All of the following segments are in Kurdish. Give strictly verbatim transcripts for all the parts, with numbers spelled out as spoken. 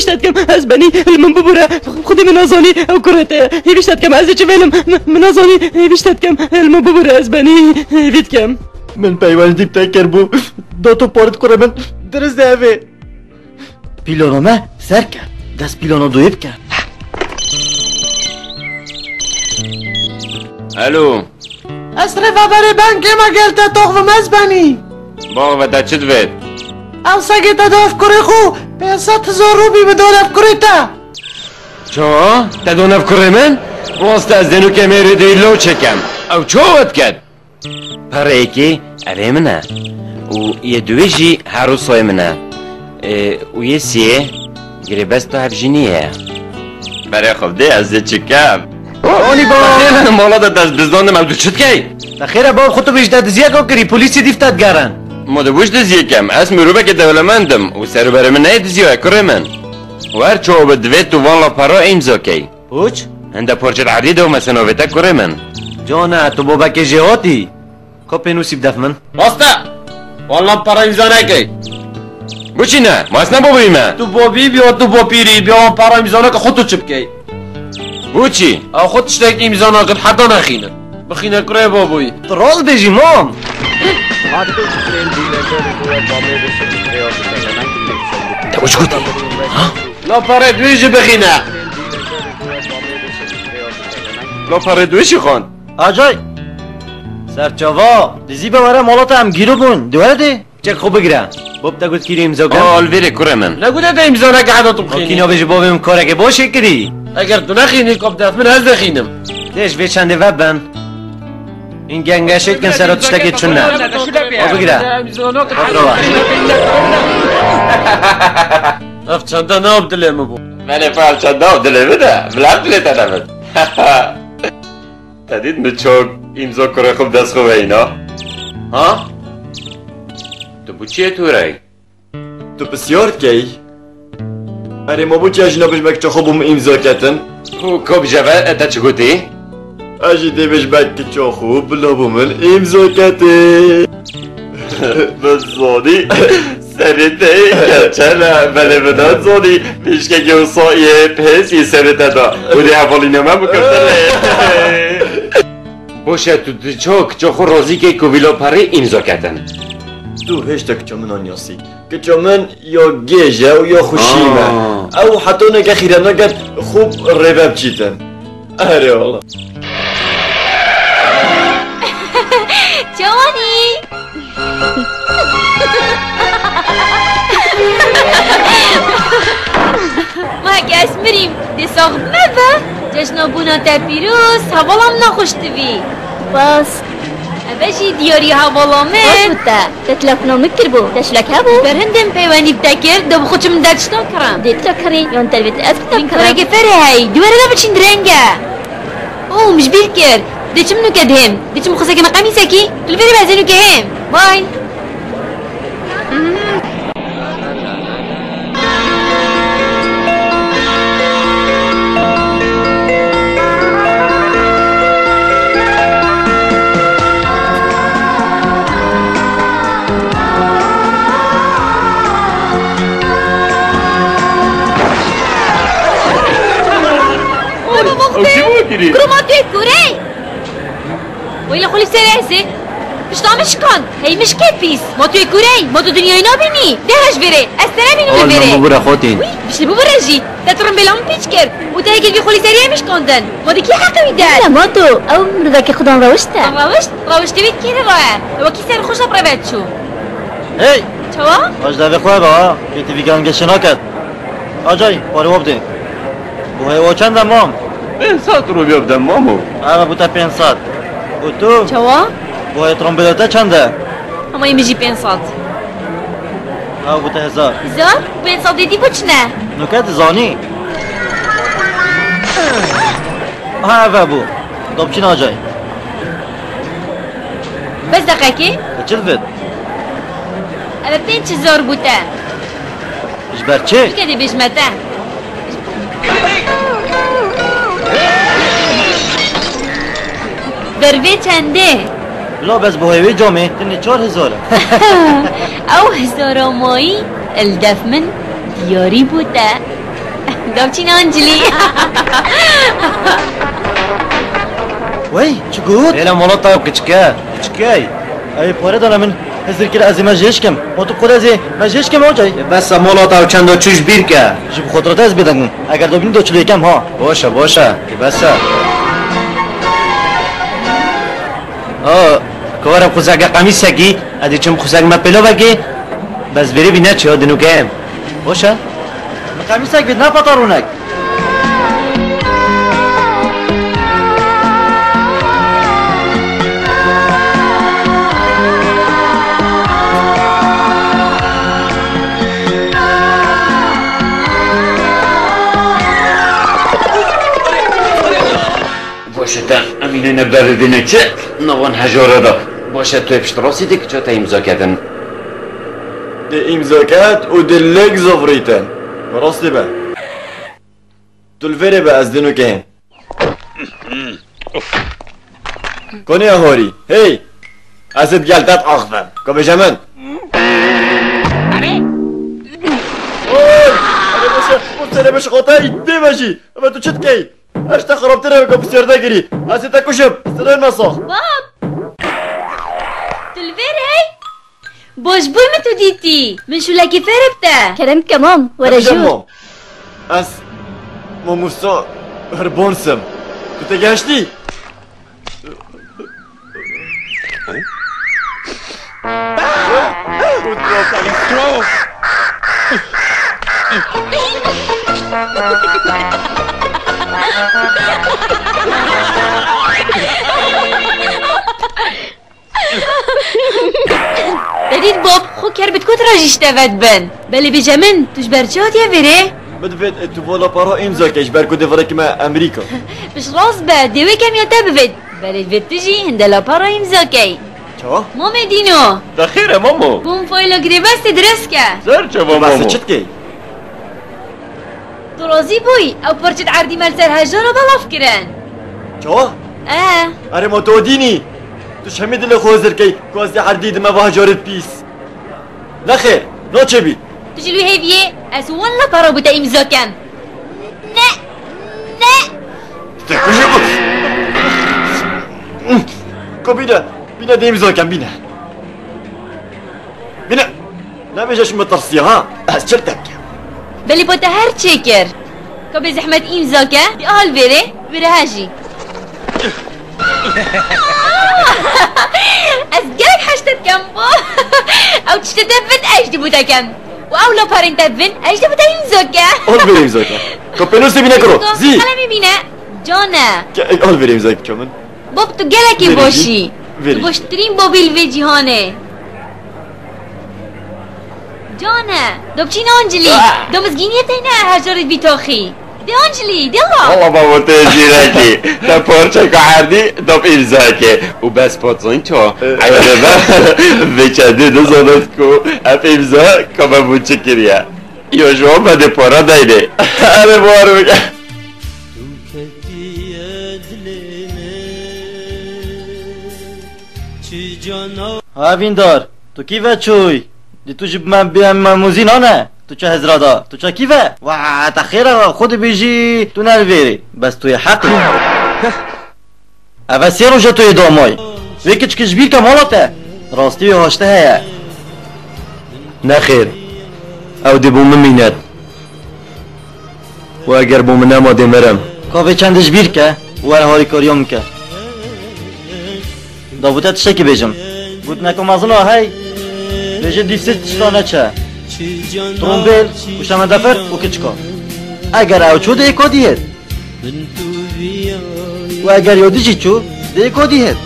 Hêvîşt dikim, ez benî, li min bibûre. Xwedê min nazanî, ew kurê te ye. Hêvîşt dikim, ez ê çi vêlim? Min, min nazanî, hêvîşt dikim, li min bibûre, ez benî, hêvî dikim. Min peywendî bi te kir bû. Dato parit kurê min, dirist de ev ê. Pîlona me ser kir. Dest pîlona duyê bike. Alo. Ez rêveberê bankê me gel te toxvim ez benî. Bax ve te çi divêt? Ew segê te daf kurê xwe pênc sed hezar rûbî bi donev kurê te. Çawa? Te donev kurê min? Rast ez dênûkê mêrê dî lo çekem. Ew çawa diket? Pereyekê ev ê min e. Û yê duwê jî her wisa yê min e. Ê, û yê siyê girêbesta hevjîniyê ye. Berê xwe dê ez ê çi kem? Onî ba! Xêr e, mala de dest bizdandim, ew tu çi dikey? Te xêr e, bav xwe tu bêj te diziyek kirî, polîsî dîv te digerin. Ma de wî diziyê kem, ez mirovekê dewlemend im û serûberê min neyê diziya ye, kurê min. Wer çawa bi divê tu van la para îmza key. Puç? Hinde parçe erdî de mesela vê te kurê min. Cana, tu bobekê jêhatî. Kopê nûsî bidef min. Rast e! Wan lan para îmza nekey. Boçî ne? Ma ez ne bobî me? Tu bobî biya tu bopîrî biya wan para îmza neke xwe tu çi bikey? Boçî? Ew xwe tiştek îmza nakin heta nexînin. Bixîne kurê boboyî. Tu rast bêjî mam. Te wî çi gotî? Ha? La perê duwî jî bixîne. La perê duwî jî xwend. Acay! Serçava, dizî be were mala te em gîro bûn. Di were dê. Çek xwe bigire. Bob te got kîrê îmza ke? Al vêrê kurê min. Ne gote te îmza neke heta tu bixînî. Kî nabêjî bobê min karekê boşê kirî. Eger tu nexînî kop def min ez dixînim. Dê ji vê çendê vebin. Hîn gengeşê dikin ser o tiştekê çûne. Xwe bigire. Xwe birawa. Ev çende nav dilê min bû. Belê, ev çende nav dilê min de. Bila dilê te nebin. Te dît min çawa îmza kurê xwe bi dest xwe veyîna? Ha? Tu bi çiyê tûrey? Tu pisyar dikey? Erê, ma bo çi ez jî nabêjim eke çaxo bo min îmza ketin? Ku, ku bi jeve, e, te çi gotî? Ez jî dê bêjim eke çaxo bila bo min îmza ketin. Min zanî serê te yê keçel e, belê min nezanî pêşkekê wisa yê pês yê serê te da. Hûdê hevalîna me bikirtin. Boş e, tu, tu çawa kiça xwe razî key ku vîla perê îmza ketin. Tu hêşta kiça min aniyasî. Kiça min ya gêj e û ya xweşî me. Aa. Ew heta neke xîret naket xwe rêve biçîtin. Erê wala. Çawanî? Ma heke ez mirîm, dê sax bibe be. Cejna bûna te pîroz, hevala min a xweş divî. Spas. Eve jî diyarî hevala min. Baş bû te. Te telefona min kiribû. Te şilek hebû? Ber hindê min peywenî bi te kir, de bi xwe çi min der tişta kirim. Dê tu kirî, yan te divê ez bi te kirim. Min kureke ferê heyî, dû were de biçîn direng e. Oh, min ji bîr kir. Dê çi min nûke dihêm? Dê çi min xwezeke min qemîsekî? Tu li vêrê be ez ê nûke hêm. Bay. Ew çi bû kirî? Kurê ma tu yê kûrê? Weyla xwe li ser ez ê. Pişta min şikand. Hey mişkê pîs. Ma tu yê kûrê? Ma tu dinyayê nabînî? Dê re ji vêrê. Ez te nebînim li vêrê. Bibûre xotîn. Wî, bişlî bibûre jî. Te tu rimbêla min pîç kir. Û te yekekî xwe li seriyê min şikandin. Ma di kî heqê wî der? Bîle ma tu. Ew mirovekî xudan rewişt e. Rewişt? Rewiştê wî kî re ye? Wekî ser xwe şap re ve çû. Hey! Çawa? Aj devê xwe ve ha. Kêtî vî gangeşê naket. Acay, parê wa bidê. Buhayê wa çend e mam? Pênc sed rûbya bide mamo. Eve bû te pênc sed. Û tu? Çawa? Buhayê trombêla te çend e? Hema yê min jî pênc sed. Ev bû te hezar. Hezar? Pênc sed êdî bo çi ne? Nûke dizanî. Ha, eve bû. Dopçîn Acay. Bes deqekê. Te çi divêt? Eve pênc hezar bû te. Ji ber çi? Çike dê bêjime te. Ber vê çendê? Bila bes buhayê wê camê tenê çar hezar e. Ew hezara mayî li def min diyarî bû te. Dawçîn Ancilî. Wey, çi got? Êla mala te kiçik e. Kiçik e. Ey, pare dana min. Hizir kir ez ê me jêş kim. Ma tu xwe ez ê me jêş kim hocay. Ê, bes e, mala te çend çû ji bîr ke. Ji bi xotira te ez bêdeng bûm. Eger do bînî do çilê kem ha. Boş e, boş e. Ê, bes e. O, karim xwezeke qemîsekî, ez dê çim xwezek me pêlovekê, bes vêrê bîne çi ya dinûke em. Boş e? Min qemîsek bêt, ne patarûnek. Baş e te, em înê ne berê dîne çi? Navan hejara da. Baş e, tu yê piştrastî dê kiça te îmza ketin. Dê îmza ket û dê lêk zafrîtin. Rastî be. Tu li vêrê be, ez dînokê hên. Konê horî. Hey! Ez ê digel te diaxivim. Ka bêje min. Oy! Erê baş e, o serê beş xotayî, bê me jî. Eve tu çi dikey? Ez ji te xirabtir im, ka bi serde girî. Ez ê te kujim. Sirên me sax. Bab! Tu li vêr hey? Baş bûy min tu dîtî. Min şûlekî fêrê bide. Kerem ke mam, were jû. Mam. Ez mamosta Hirbons im. Tu tê gehiştî? Te dît Bob, xwe ker bi kot re jî ji te ve dibin. Belê bêje min, tu ji ber çi hatiye vêrê? Min divêt, e, tu va lapara îmza key, ji ber ku dê virekime Amerîka. Piştrast be, dê wê kemiya te bivêt. Belê divêt tu jî hinde lapara îmza key. Çawa? Mamê Dîno. Te xêr e, mamo? Bûm fayla girêbestê dirêz ke. Ser çava, mamo? Tu behsê çi dikey? Tu razî bûyî, ew parçet erdî me li ser hejara belav kirin. Çawa? E. Erê ma tu dînî? Tu ji hemî dilê xwe hizir key ku ez dê erdî dime va hejarê pîs. Nexêr, naçe bî. Tu jî li wî hêviyê ez wan lapara bo te îmza kem. Ne, ne. Te kujê bû. Ka bîne, bîne dê îmza kem, bîne. Bîne. Nebêje ji min tirsiya ha. Ez çi li te bikim? Belê bo te her çê kir. Ka bê zehmet îmza ke, dê al vêrê, vêre he jî. Ez gelek heştet kem bo. Ew tiştê te bivit, ez jî dê bo te kem. Û ew laparên te bivin, ez jî dê bo te îmza ke. Al vêrê îmza ke. Ka pênûsê bîne kiro. Zî. Kalemê bîne. Cane. Ke-, al vêrê îmza ke min. Bob, tu gelekî baş î. Tu baştirîn bobî li vê cîhanê. Cane, do biçîne Ancilî. Ah! Do mizgîniyê teyne hejarê vî taxî. Dê Ancilî, dê la. Wala babo, tu yê zîrekî. Te parçeka erdî do îmza ke. Û bes pat zanî çawa? Eh. Ew dê be, vê çendê nizanit ku ev îmza ka me bo çi kiriye. Yo, ji wan me dê para daynê. Erê, bawer bike. Ha, vîndar, tu kî ve çûy? Dê tu ji me bê me muzî nane. Tu çi hizra da? Tu çi kî ve? Wa, te xêr e, xwe dibêjî, tu ne li vêrê. Bes tu yê heqî. Ev e sê roj e tu yê damayî. Vê kiçikê ji bîr ke mala te. Rastî wê haşte heye. Nexêr. Ew dê bo min mînet. Û eger bo min nema dê mirim. Ka vê çendê ji bîr ke û were harîkariya min ke. Da bo te tiştekî bêjim. Gotineke mezin a hey. Bêje dîv sê tişta neçe. Trombêl û şemendefir û kiçika. Eger ew çû dê êka dî hêt. Û eger yo dî jî çû, dê êka dî hêt.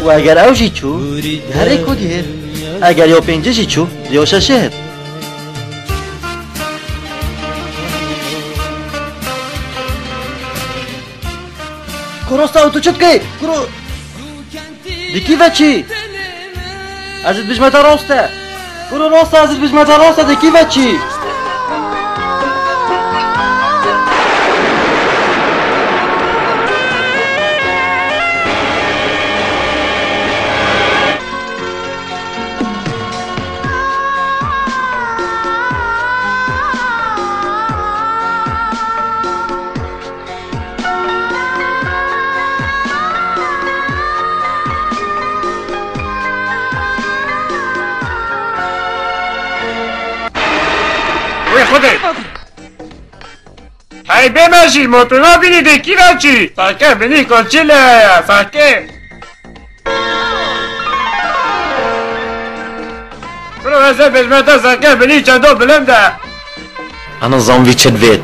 Û eger ew jî çû, dê her êka dî hêt. Eger yo pêncê jî çû, dê yo şeşê hêt. Kuro, saw tu çi dikey? Kuro. Dikî ve çî? Ez ê dibêjime te rast e. Kuro, rast e, ez ê dibêjime te rast e, dikî ve çî? Hey, bê me jî, motona bînî dê kî ve çî? Sake binî koçî le ye, sake. Bro, ez ê bêjme te sake binî çendo bilind e. Ana zan vî çi divêt.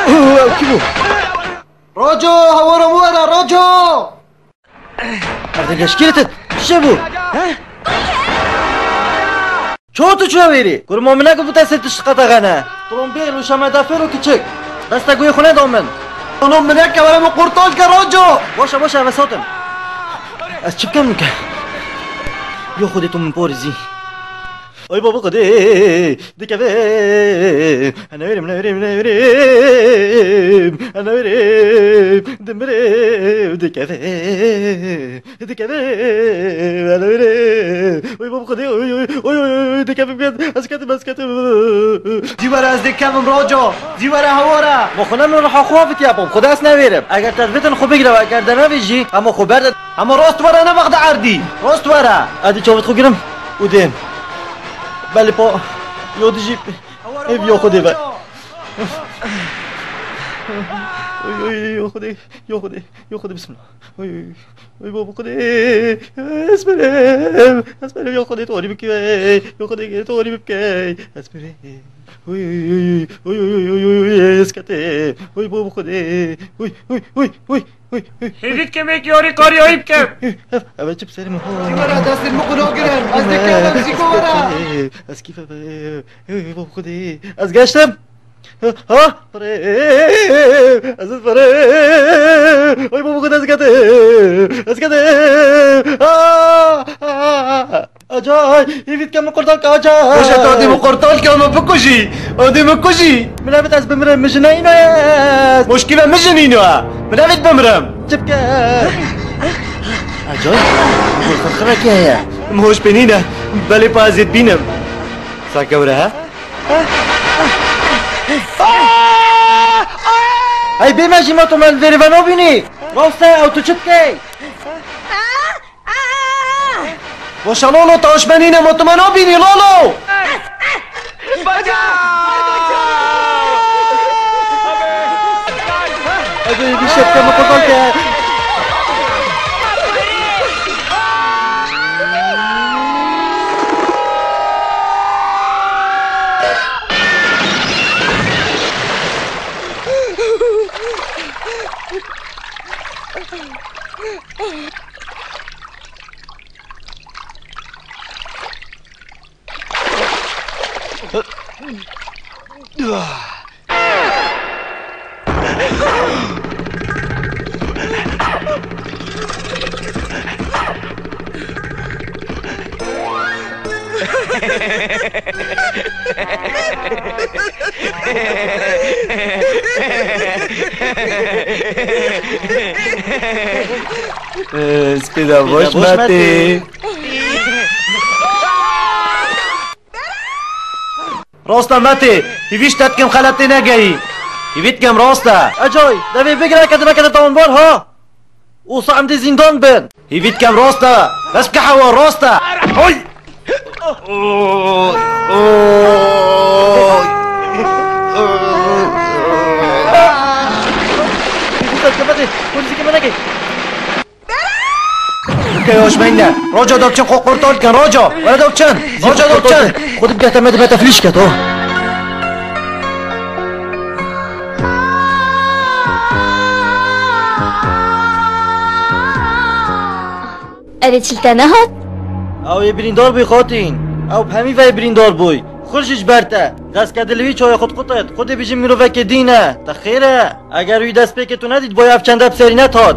Ew kî bû? Roco, hewara min were, Roco! Erdem geşkî te çi bû? He? Ço tu çûye wêrî? Kurmo min negot bû te sê tişt qetexe ne. Trombêl û şemedafêro kiçik. Desta guhê xwe neda min. Oğlum, min neke, were min qurtal ke, Roco. Boşe, boşe, eve sotin. Ez çi bikim ke? Yo Xwedê, tu min porîzî. Oy baba Xwedê, dikeve. Ana verim, ana verim, ana verim. Ana verim, dimire, dikeve. Dikeve, ana verim. Oy baba Xwedê, oy, oy, oy, oy, oy, dikevim, ez ketim, ez ketim. Zî were, ez dikevim, Roco. Zî were, hewara. Ma xwe ne min reha xwe avitiya bom. Xwedê ez nevêrim. Eger te divitin xwe bigire, eger de nevê jî, hema xwe berde. Hema rost were, ne bexde erdî. Rost were. Edî çavit xwe girim û dêm. Belê pa yo dijî ev yo Xwedê be. Oy, oy, yo Xwedê, yo Xwedê, yo Xwedê, bismillah. Oy, oy, oy, baba Xwedê, ez mirim, ez mirim, yo Xwedê, torî bike, yo Xwedê, torî bike, ez mirim. Oy, oy, oy, oy, oy, oy, oy, oy, oy, ez ketim. Oy, baba Xwedê, oy, oy, oy, oy, oy, oy. Hêvî dikim êk yarî karî ayî bikim. Ev, ev çi bi serê min. Zî were, destên min qulak girin. Ez dikevim, Zîko were. Ez kî ve, ey, ey, baba Xwedê. Ez geştim. Ha, pere. Ez pere. Oy, baba Xwedê, ez ketim. Ez ketim. Ah, ah, ah. Acay, hêvî dike min qurtal ke, Acay. Boşe, tu adî min qurtal ke, min bikujî. Adî min kujî. Min nevêt ez bimirim, min jineyî ne. Moşkî ve min jinî ne. Min nevêt bimirim. Çi bike? Acay, bu xirxirekê heye. Min hoş pê nîne. Belê pa ez ê bînim. Sake were he? Hey, bê me jî, ma tu me li vêrê ve nabînî. Rast e, ew tu çi dikey? Boşa Lolo, taş benîne, mutuma nabînî Lolo. Baca! Hadi bir şapka mı kazan ki? Spêda boş Metê. Rasta Metê, hîvî ji te dikim xeletê negeyî. Hîvî dikim rasta. Ecay, devê bigire ke dimeke te tawanbar ha. Û sa em dê zîndan bin. Hîvî dikem rast e. Bes bike hewa rast e. Oy! Oy! Oy! Hîvî te dike Metê. Polîsî ke me neke. Ke hoş meyne. Roca dopçin xo qurtal ken, Roca. Were dopçin. Roca dopçin. Xo dibgehte me dibete flîş ke to. Ev ê çi li te nehat? Ew ê birîndar bûy xatîn. Ew bi hemî ve yê birîndar bûy. Xwe jî ji ber te. Destke dilivî çawa xwe diqutet. Xwedê bijî mirovekê dîn e. Te xêr e. Eger wî destpêkê tu nedît, boya ev çende bi serî nehat.